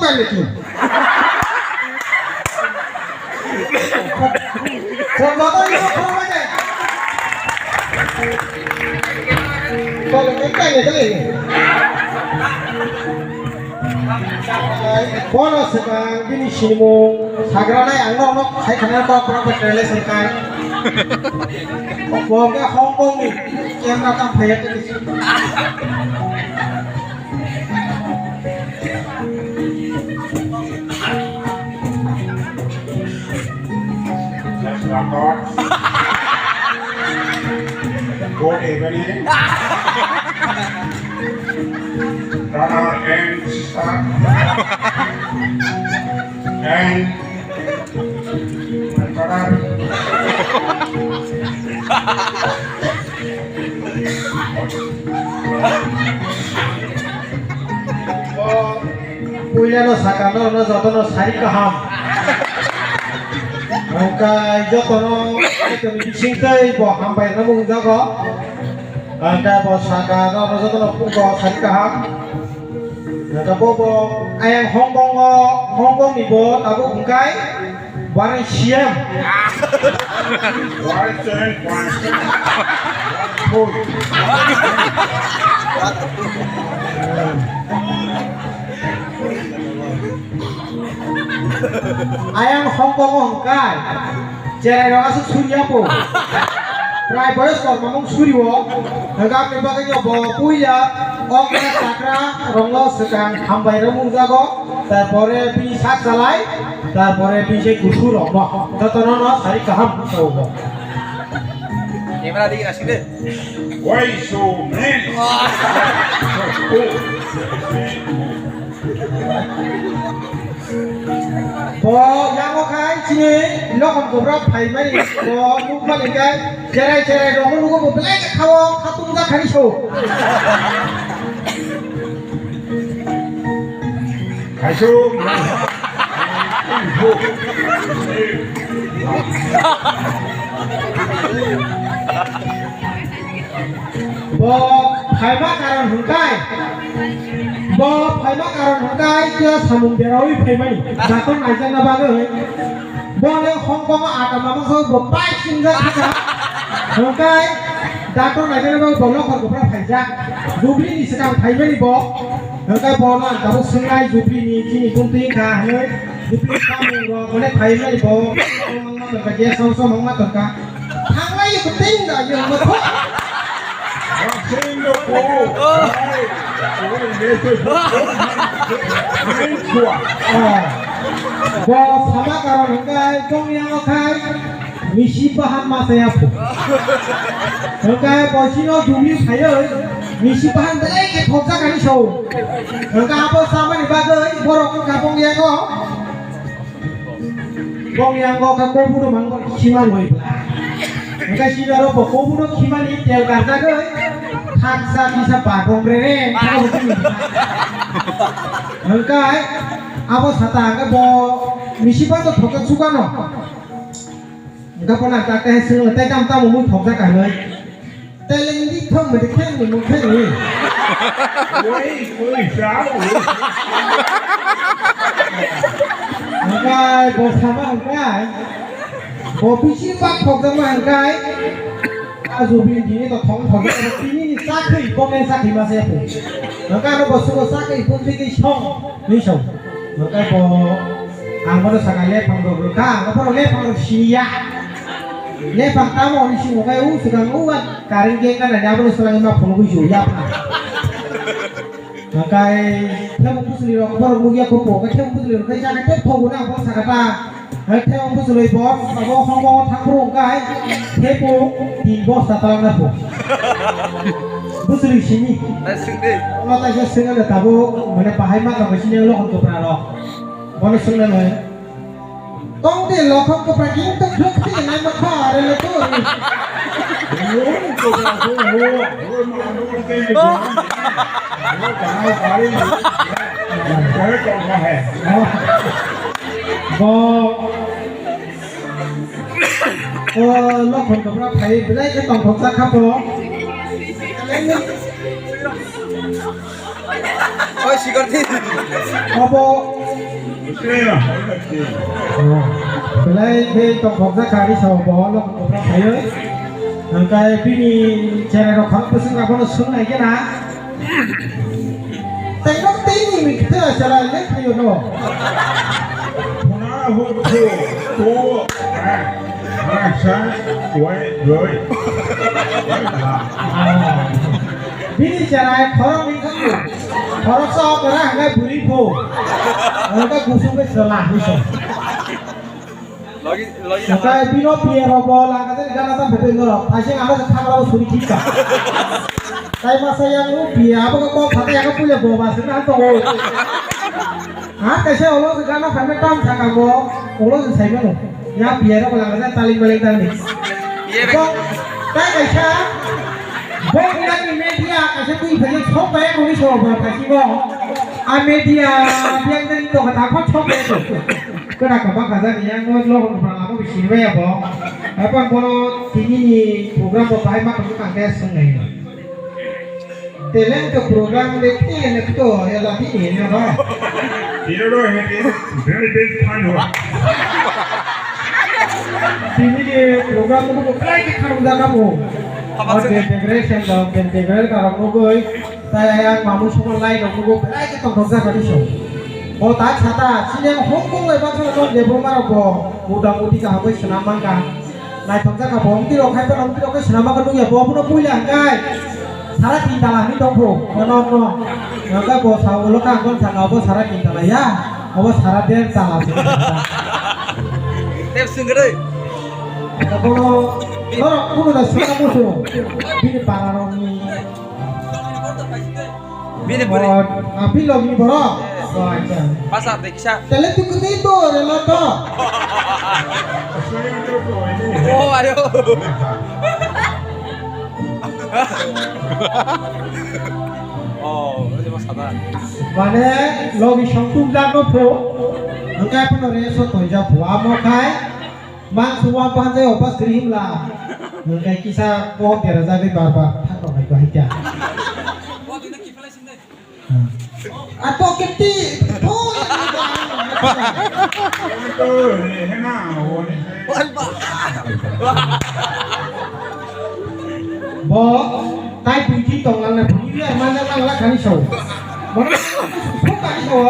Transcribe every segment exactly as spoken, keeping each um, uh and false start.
Bai le tu. Phone ba bai le, phone bai le. Phone bai le, bai le. Bono swkang bini sinimung sagra nai ang no, no khai khana kok kok kok kele swkang. Bo ke Hong Kong ni camera tam phaya ke. Good evening. Brother and sister. And my brother. Puila no saka no, no joto no sari kaham. Hwnkhe joto no, joto ni bising tei bo hambai no mung jago. Hwnkhe bo saka no, no joto no pungo sari kaham. Hwnkhe bo, bo ayang Hong Kong o, Hong Kong ni bo tabuk hwnkhe. Bani C M. Ayang Hong Kong o hwnkhe cherai rok aswk suriya po. Prai boyos korma mung suriwo. Hwnkhe aboni bagwi bo puila okra chakra rokno swkang hambai rw mung jago. Tarpore bini sak chalai, tarpore bini se kusu rok no. Joto no no sari kaham sawo. Camera digi asik de. Why so many? Bo yango khai chini lokon gobra phai mani bo nuk mani kai cherai cherai rok no nugo bo belai khawo khatung da khani so. Kaisuk. Bo phaima karon hwnkhe, bo phaima karon hwnkhe khe samung derawi phaimani. Dakon naijakna bagwi. Bo le Hong Kong o ata mama khe bo pai singjak kha. Hwnkhe doctor naikhe bo bo lokhor gopra phaijak. Jubilee ni swkang phaimani bo. Hwnkhe bo no ang tabuk swngnai Jubilee ni chini buntwi wngkha hinwi. Jubilee samung rok hwnwi phaimani bo. Mangma tongkha, gas house o mangma tongkha. Thanglai yo kwtwing da yo motho. Bo sama karon hwnkhe tongya khai misi bahan ma saya phu. Hwnkhe bo chino jumi phaiwi misi bahan belai khe thokjak ani sao. Hwnkhe abo samani bagwi borok wngkha bongya no. Bongya wngkha kobuno mangbo khiman goi bla. Hwnkhe chino ro bo kobuno khimani tel karjagwi khaksa kisa ba bong re re. Hwnkhe abo sata hwnkhe bo misi bahan to thokjak sukano. Hwnkhe bono ang tak tei swngno tei tamo tamo mui thokjak ka hinwi. Tei le hindi thok mede khe ni mung khe ni. Oi, oi, sa, oi. Hwnkhe bo sama hwnkhe bo bisi bak thokjakma hwnkhe. A Jubilee dini to thong thokjak tini ni chakri, bomen chakri ma se phu. Hwnkhe ano bo sugo chakri pun tiki song, ni song. Hwnkhe bo ang bono saka lephang rok rwkha, ang bono lephang rok siya. Lephang tamo ni simo kai u swkang u a current gate na nai abono swlangwi ma phunugwi su ya pha. Kai themung bwswli rok borok nukya kho po, kai themung bwswli rok kai jana tei thogo na bo saka ta. Hai themung bwswli bo abo hongo thangphuru kai thepo tin bosta talangna po. Bwswli simi. Nasing de. Ono taisa swngale tabo mane bahai ma tong sini lokon kopra rok. Bono swngna nai. Tong de lokhok kopra king to khuk ti nai ma kha are le to. Bo, o lokhok kopra phai belai khe tongthok jakha bo. Oi, sigar di. Obo. Belai khe tongthokjak kha ani sabo bo lok tongthok khaio. Hwnkhe bini cherai rok khorok bwswk abono swng nai khe na. Tei nok tei ni mi khe cherai le khaio no. Phuna hu thu tu. Sa wai doi. Bini cherai khorok ni khamu. Khorok sa kora hwnkhai buri phu. Hwnkhai kusung khe chwla hwnwi sa. Logi, logi. Hwnkhai bino piya rok bo langa jani gana ta bete norok. Thaising ano khamra bo suri thik ka. Tai masa yang u piya abo ko phatai ya ko puya bo ba sina to. Ha kaisa olo gana phaimani tam thangkha bo, olo se saimano. Ya piya rok langa jani taling baling tangni. Piya rok. Bo, tai kaisa, bo inani media kaisa twi phaiya sok bai moni sok bo kaisa bo. A media biang jani to kata ko sok bai to. Kena kaba kaja ni yang mo lo ko pra abo bisi bai abo. Apa bono tini ni program bo bai ma ko kang ke sung nai. Teleng ke program de ke ne to ya la di ne ba. Iro ro he ke very big fan ho. Tini ke program ko kai ke kham da na bo. Haba se. Ode decoration da, decoration da ro ko goi. Tai yang mamu semua lain ko ko kai ke tong tong sa ka di so. O ta chata sini Hong Kong le ba so de bo ma ro ko. Muda mudi ka ha ko sna mang ka. Naithokjak kha bo, omtwi rok hai phano omtwi rok khe swnama khe nukya, bo abono puila hwnkhe sara tin tala hinwi tongkho, bono no. Hwnkhe bo sa ulo khe ang bono sakha, obo sara tin tala ya, obo sara der tala se. Tep swngkhe dei. Bono norok kunu da swngna muchung, bini para rokni. Bini bwrwi. Oh, ah, bini logi ni borok? Yes. Oh, acha. Basa de kisa. Tele tu kuni to, rela to. Oh, ayo. Oh, ini mas kata. Mane, logi song tum jak no pho. Angkai pun re so to jak pho. Amo kai. Mang suwa panjai opas kri himla. Angkai kisa ko dera jagwi bar bar. Thak rok hai ko hai kya. Ato kiti. Bo tai twi twi tong lang na twi ya mana lang la kani so. Mana so kani so.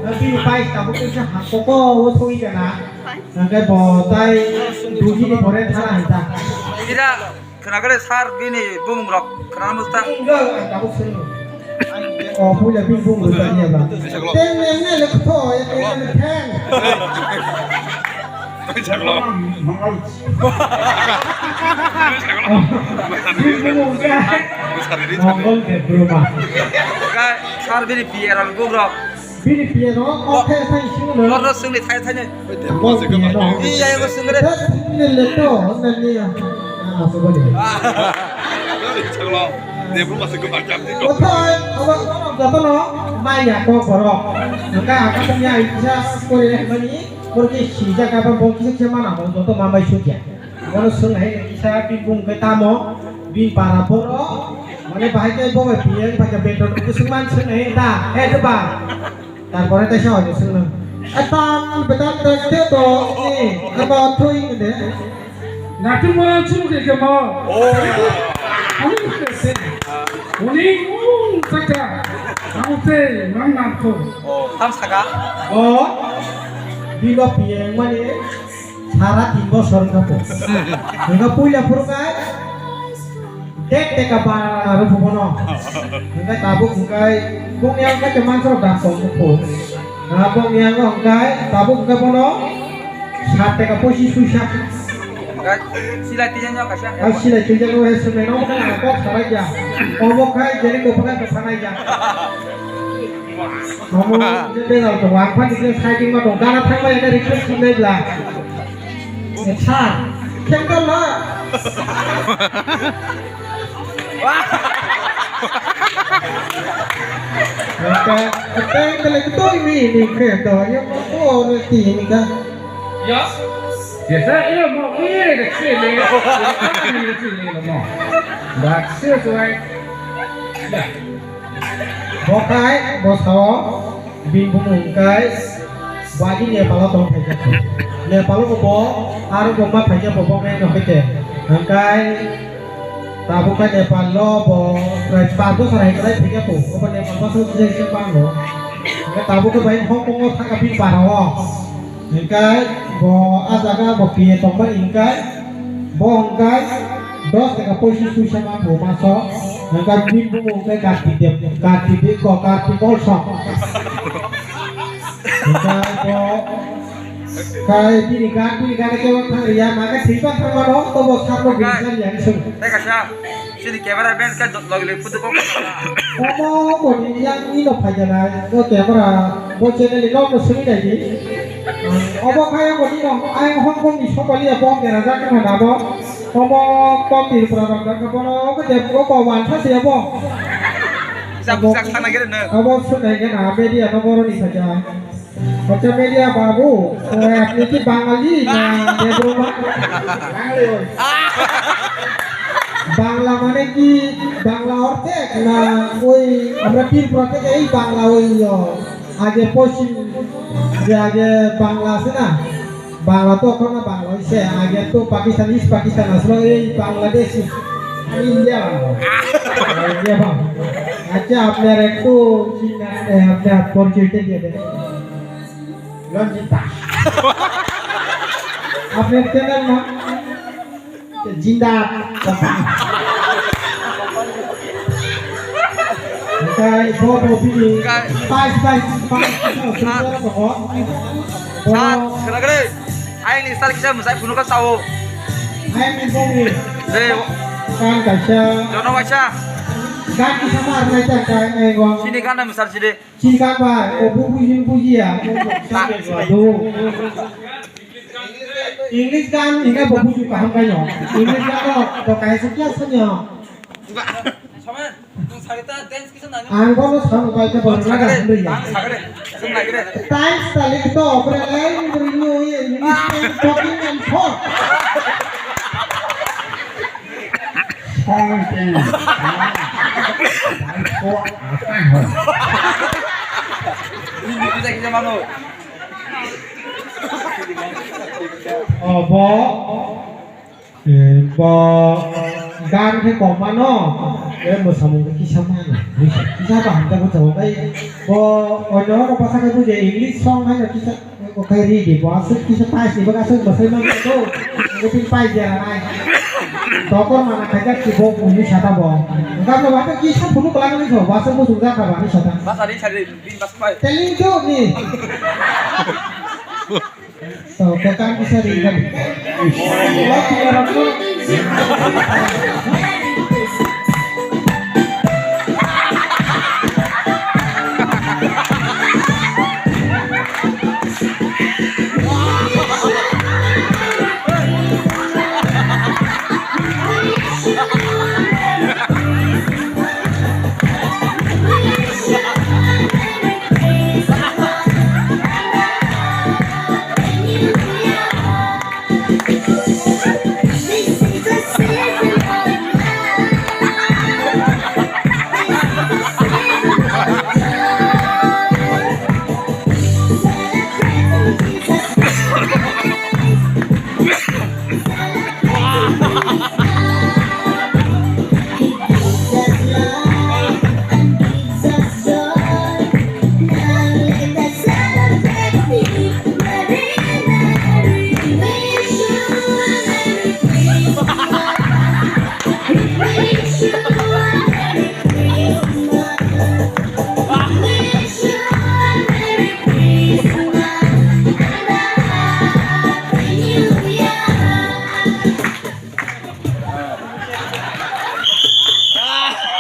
Nanti pai tabu kisa hakoko o thoi kana. Nangkai bo tai twi twi pore thara hai ta. Ira. Khwnakhe sir bini bumung rok khwnana musta. Enggak, ang tabuk sini. Oh, punya bini bumung rok tanya ba. Ten yang ni lekho, ya ten yang ten. Mangal. Bini bumung ka. Mangal de bruma. Ka sir bini biar bumung rok. Bini piano, o khe sai singno. Lorno singni thai thai nai. Bo piano. Iya, iya, singre. Singni leto, nani ya. Ah, so bole. Chalo. Dia belum masuk ke macam ni. Othai, abo jotono maya ko borok. Nangka aka tanya isa kore mani, porque si jaga ba bo kisa kisa mana bo joto mamai sujya. Bono swng hai kisa bini bumung khe tamo, bini para borok, mane bahai khe bo bai piyang bai khe beton khe swng man swng hai ta, hai ta ba. Tarpore ta sa hoi swng nang. Atan betan ta te to ni, aba thui de. Natung mo chung ke ke mo. Oh. Ani ke se. Uni ung ta ka. Ang te nang nang to. Oh, tam saka. Oh. Bilo piyang mane. Sara tin bosor wngkha po. Wngkha puila phuru khe dek teka bara rw phubono. Wngkha tabuk wngkha bongni ang khe mansa rok dam tong phu. Ah, bongni ang wngkha tabuk wngkha bono sat teka poisis puisa. Silai tijak no kaisa. Ah, silai tijak no hai sumai no kok sarai ya. Obo khai jeni kopha khai kopha nai ya. Omo je bezal to wang phan je siding ma to gana thang bai ne request khlai bla. Acha. Khem to la. Kata kata kala to mi ni khe to ya ko ko re ti ni ka. Ya. Jesa iya mo iya de sile. Ni sile mo. Dak se suai. Ya. Bokai, bosao, bini bumung kai, Wadi Nepal o tong phaikha. Nepal o bo aro bo ma phaikha bo bo nai no hete. Hangkai tabuk khe Nepal o bo prai par bosor hai kwlai phaikha bo. Obo Nepal bwsa o jai se bango. Hangkai tabuk khe bai Hong Kong o thangkha bini para o. Hingkai bo a jaga bo P A tongmani hingkai bo hingkai dos taka poisis puisa ma bo maso hingkai bini bumung hingkai Kartik Deb, Kartik Deb ko Kartik Olsong. Hingkai bo kai bini gan bini gan ke thang riya ma ke thik thang mano to bo sarno bini Hingkai. Sari yang sung. Tei kaisa. Chini camera man khe logi logi photo kok. Omo boni yang ni no phai jana, o camera, bo channel ni no no sini dai di. Obo khai omo ni no, ayang Hong Kong ni sopali ya bom kena jak na dabo. Omo kok Tripura ram jak na bono, omo de ko ko wan sa se bo. Sak sak sana gere na. Obo sunai gana media no boro ni saja. আচ্ছা, মিডিয়া বাবু, এ, আপনি কি বাঙালি না দেবরমা? বাংলা মানে কি? বাংলা অর্ধেক না ওই আমরা ত্রিপুরা থেকে এই বাংলা ওই, ও, আগে পশ্চিম যে আগে বাংলা আছে না? বাংলা তো এখন না বাংলা হইছে, আগে তো পাকিস্তান, ইস্ট পাকিস্তান আসলো, এই বাংলাদেশ, ইন্ডিয়া বাংলা। ইন্ডিয়া বাংলা। আচ্ছা, আপনার একটু চিনা, এ, আপনার পরিচয়টা দিয়ে দেন। Ranjit Das. Apni channel na? Jinda. Kai bo bo bini. Kai. Pai pai pai. Sa. Sa. Kena kena. Ayang ni star kisa musai phunu ka sao. Ayang ni bo ni. Deh. Kan kaisa. Jono kaisa. Kan kisa mar nai ta kai ai go. Sini kan na musar sini. Chini kha bai, o bu buji bujiya. Do. English gan, enga bo buju kaham kayo. English gan to, to kaisa kya sanyo. Ang bono sam bai ka bono na ga hindri ya. Thanks talik to, bre lai hindri no ye, English talking and talk. Song change. Ko asan ho. Obo, eh, bo, gan khe koma no, eh, mwsamung khe kisa mano. Kisa ba hamjak bo chabo bai. Bo, oino no basa khe buje English song hai no kisa. Okai ri di bo aswk kisa pais ni bwkha aswk bwsai man ko. Ngi tin pais dia nai. Dokor mana khaja ki bo uni sata bo. Engka no ba kisa phunu kala ni so ba aswk bo sungja kha ba ni sata. Ba sari sari bin bas pai. Teling tu ni. So ko kan kisa ri kan.